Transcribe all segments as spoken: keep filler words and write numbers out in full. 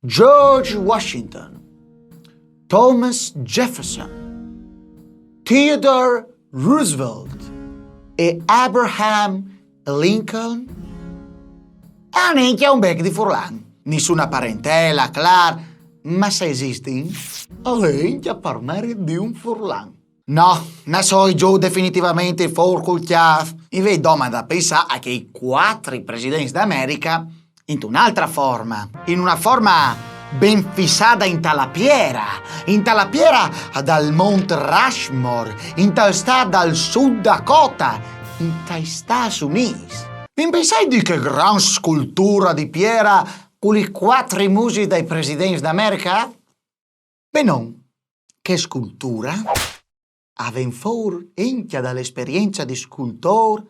George Washington, Thomas Jefferson, Theodore Roosevelt e Abraham Lincoln? Ah, minchia, un bec di furlan. Nissuna parentela, clar, ma se esistin, a l'è minchia par merit di un furlan. No, na soi giù definitivamente fur cul cjâf. I vês doma da pensâ a chei cuatri presidents da America in un'altra forma, in una forma ben fissada inta la piera, inta la piera dal Mont Rushmore, intal stât dal Sud Dakota, intai Stâts Unîts. Vin pensait di chê gran scultura di piera cu lis cuatri musis dai presidents da America? Benon, chê scultura a ven fûr minchia da l'esperienza di scultôr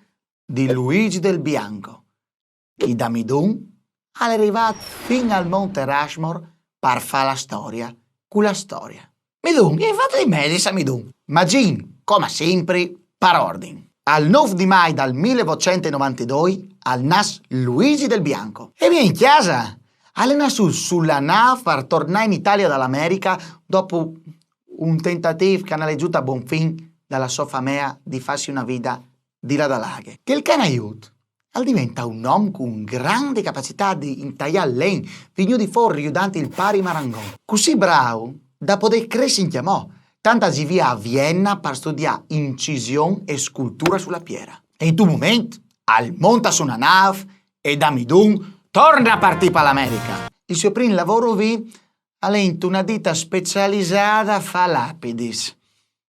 di Luigi Del Bianco, chi da Midun al è rivât fin al Monte Rushmore par fâ la storia cu la storia. Midun, i ai fat li medis a Midun. Ma gh'int, coma simpri, par ordin. Al nûf di Mai dal millevucentnovantadois al nas Luigi Del Bianco. E vin in cjasa! Al è nassût su la nâf par tornâ in Italia da l'America dopo un tentatîf che al à jesût a bon fin da la sô famea di fâsi una vita di là da l'aghe. Chel canaiut al diventa un om cun grande capacitât di intaiâ il len, vignût fûr judant il pari Marangon. Cussì brâf da podê cressi in cjamò, tant al vivia a Vienna par studiâ incision e scultura su la piera. E intun moment al monta su una nâf e da Midun torna a partî par l'America. Il so prin lavôr al è intuna dita specializada a fâ lapidis.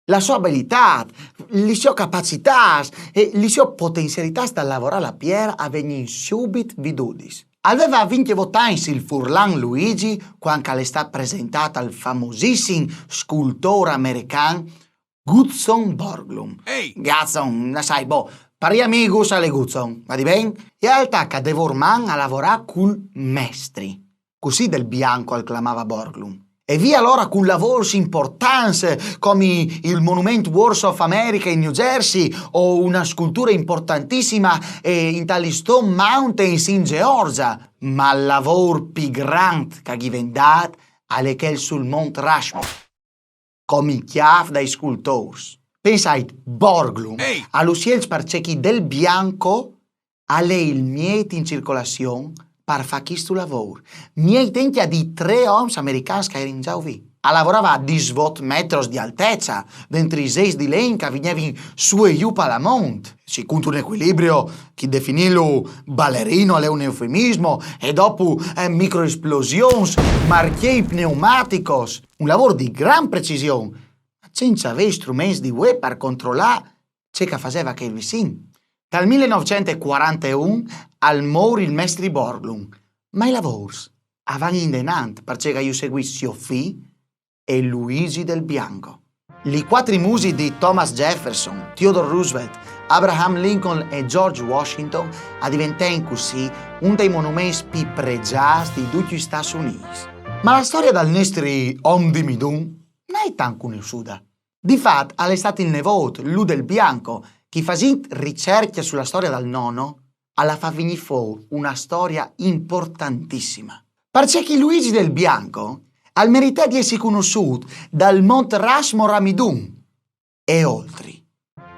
La sô abilitât, lis sôs capacitâts e lis sôs potenzialitâts da lavorâ la piera a vegnin subit vidudis. Al veva vincjevot agns il furlan Luigi cuant che al è stât presentât al famosissim scultôr american Gutzon Borglum. Ehi! Gutzon, no sai, boh, par i amics al è Gutzon, va di ben? E al taca devôr man a lavorâ cul mestri. Cussì Del Bianco al clamava Borglum. E via alora cun lavôrs importants comi il monument Wars of America in New Jersey o una scultura importantissima eh, inta lis Stone Mountains in Georgia. Ma il lavôr plui grant che al ven dât al è chel sul Mont Rushmore, comi il cjâf dai scultôrs. Pensait, Borglum al lu sielç parcè che Del Bianco al è il miêt in circolazion par fâ chistu lavôr. Miêt minchia di trê oms americans che a jerin za vî. A lavorava a disvot metris di alteza, dentri i zeis di len che a vignevin sù e jù par la mont. Secont un ecuilibri che definîlu balerino al è un eufemismo, e dopo eh, microesplosions, marcjei pneumatics, un lavôr di gran precision, ma cence vê i struments di vuê par controlâ ce che al faseva chel vicin. Dal millenovcentocuarantaun al mûr il mestri Borglum, ma i lavôrs a van indenant parcè che a ju seguìs so fi e Luigi Del Bianco. Lis cuatri musis di Thomas Jefferson, Theodore Roosevelt, Abraham Lincoln e George Washington a diventein cussì un dai monuments plui pregjâts di ducj i Stâts Unîts. Ma la storia dal nestri om di Midun no è tant cugnossuda. Di fat al è stât il nevôt, lu Del Bianco, che fasint ricercje su la storia dal nono, al à fat vignî fûr una storia importantissima. Parcè che Luigi Del Bianco al merità di jessi cunossût dal Mont Rushmore a Midun e oltri.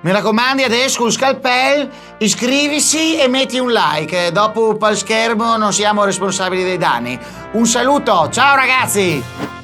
Mi racomandi, adès cul scalpel, iscrivisi e meti un like. Dopo pal schermo non siamo responsabili dei danni. Un saluto, ciao ragazzi!